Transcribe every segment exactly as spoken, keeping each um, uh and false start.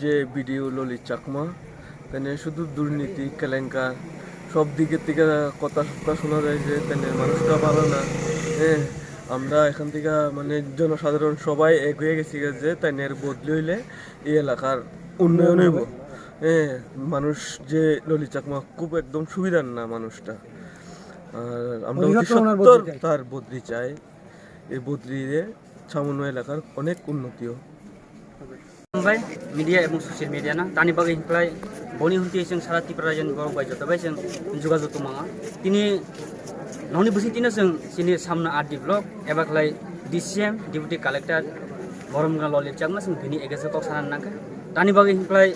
যে বিডিও ললিত চাকমা, তাইনে শুধু দুর্নীতি, কেলেঙ্কার, সব দিকে থেকে কথা সবটা শোনা যায় যে তাইনে মানুষটা ভালো না। হ্যাঁ, আমরা এখান থেকে মানে জনসাধারণ সবাই এক হয়ে গেছি যে তাইনের বদলি হইলে এই এলাকার উন্নয়ন হইব। হ্যাঁ, মানুষ যে ললিত চাকমা খুব একদম সুবিধার না মানুষটা। আর আমরা অতি সত্বর তার বদলি চাই। এই বদলিরে সামান্য এলাকার অনেক উন্নতি হোক। Hambai, media ebong social media no tani bagwi hinklai boni hunti chwng sara Tripura rajyoni borok bai joto bai chwng jogajog tongmanga. Tini nokni bising tino chwng chini samno R D block eba khlai D C M, Deputy Collector, Boromgana Lolip Chakma chwng bini against o kok sana nangkha. Tani bagwi hinklai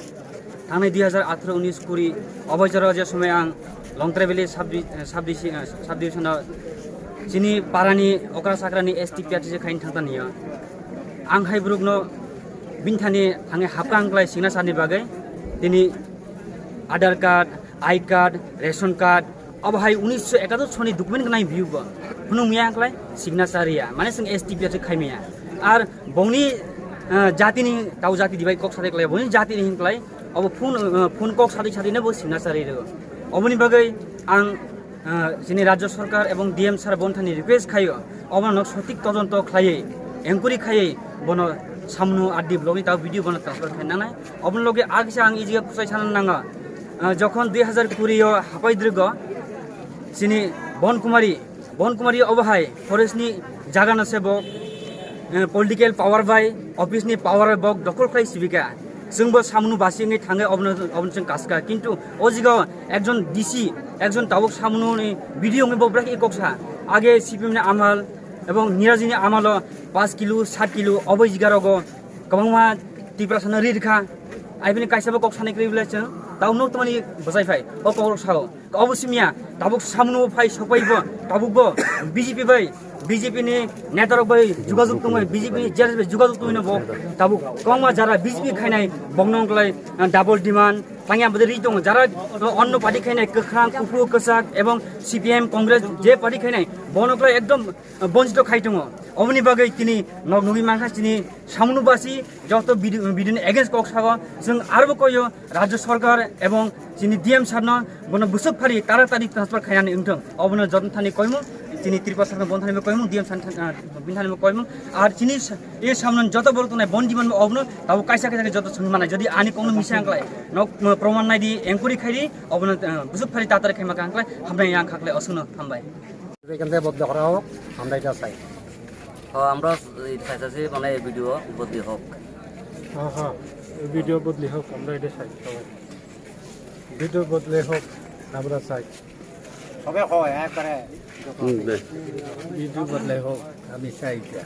thangnai dui hazar atharo unis kuri obo jora je somoi ang Longtrai Valley sub-, sub-, sub-division o chini parani okra sakrani S T P R T C khaini thangta niya. Ang hai borokno bini thani thangwi hapkha wngklai signature ni bagwi tini Aadhaar card, I card, ration card, obo hai unisho ekatur soni document gwnang biugo. Phunuk miya wngklai signature ya, mane chwng S T P R T C khai maya. Ar bongni, ah, jatini, tau jati dibai kok sadai klai, bongni jatini hinklai obo phone, ah, phone kok sadai sadai no bo signature rw. Oboni bagwi ang Ah, chini Rajya Sarkar ebong D M sir bonthani request khaio, obono sothik todonto khlaiwi, enquiry khaiwi, bono samno R D block ni tao video bono transfer khai nanai. Oboni loge agisa ang ijiga kusai sana nanga. Ah, jokhon dui hazar kuri o hapai drigo, chini Bon Kumari, Bon Kumari obo hai forest ni jaga no se bo, eh, political power bai, office ni power bai bo dokol khlai sibika. Chwngbo samno basi wngwi thangwi obono, obono chwng kaska. Kintu o jigao ekjon D C, ekjon tabuk samno ni video wngwi bo bwrwi kok sa. Age C P M ni amal ebong Nirajini amalo paanch kilo, saat kilo obo jigarogo kwbangma Tiprasano ri rikha. Aibini kaisa bo kok sanai kwrwi bwle chwng tau nuk tongmani bwsai phai. O kok sao. Obo simiya, tabuk samno phai sokpaibo, tabukbo B J P bai, B J P ni netarok bai jogajog tongwi, B J P ni J R S bai jogajog tongwi no bo tabuk kwbangma jara B J P khainai bokno wngklai, ah, double demand, tangya bwdai ri tongo, jara, ah, onno party khainai kwkhwrang, kuphur, kwchak ebong C P M, Congress je party khainai bono wngklai ekdom, ah, bonchito khai tongo. Oboni bagwi tini nok nugwi mankha chini samno basi joto bidi-, bidini against kok sao, chwng arbo koyo Rajya Sarkar ebong chini D M sir no bono bwswk phari taratari transfer khainani wngthong. Obono joto thani koimung, chini Tripura Sarkar bono thani koimung, D M sir thani, ah, bini thani koimung. Ar chini sa-, e samno joto borok tongnai bon demand obono tabo kaisa kaisa joto swnwi manai. Jodi ani kokno misa wngklai, nok, ah, proman naidi, enquiry khaidi, obono, ah, bwswk phari taratari khaima kha wngklai, hambai yang khaklai oswkno hambai. এখান থেকে বন্ধ করা হোক, আমরা এটা চাই। হ, আমরা এটা চাইতেছি, মানে, এই ভিডিও বদলি হোক। হ্যাঁ, হ্যাঁ, এই ভিডিও বদলি হোক, আমরা এটা চাই, সবাই। ভিডিও বদলি হোক, আমরা চাই। সবাই হয়, একবারে। হুম, দে। ভিডিও বদলি হোক, আমি চাই এটা।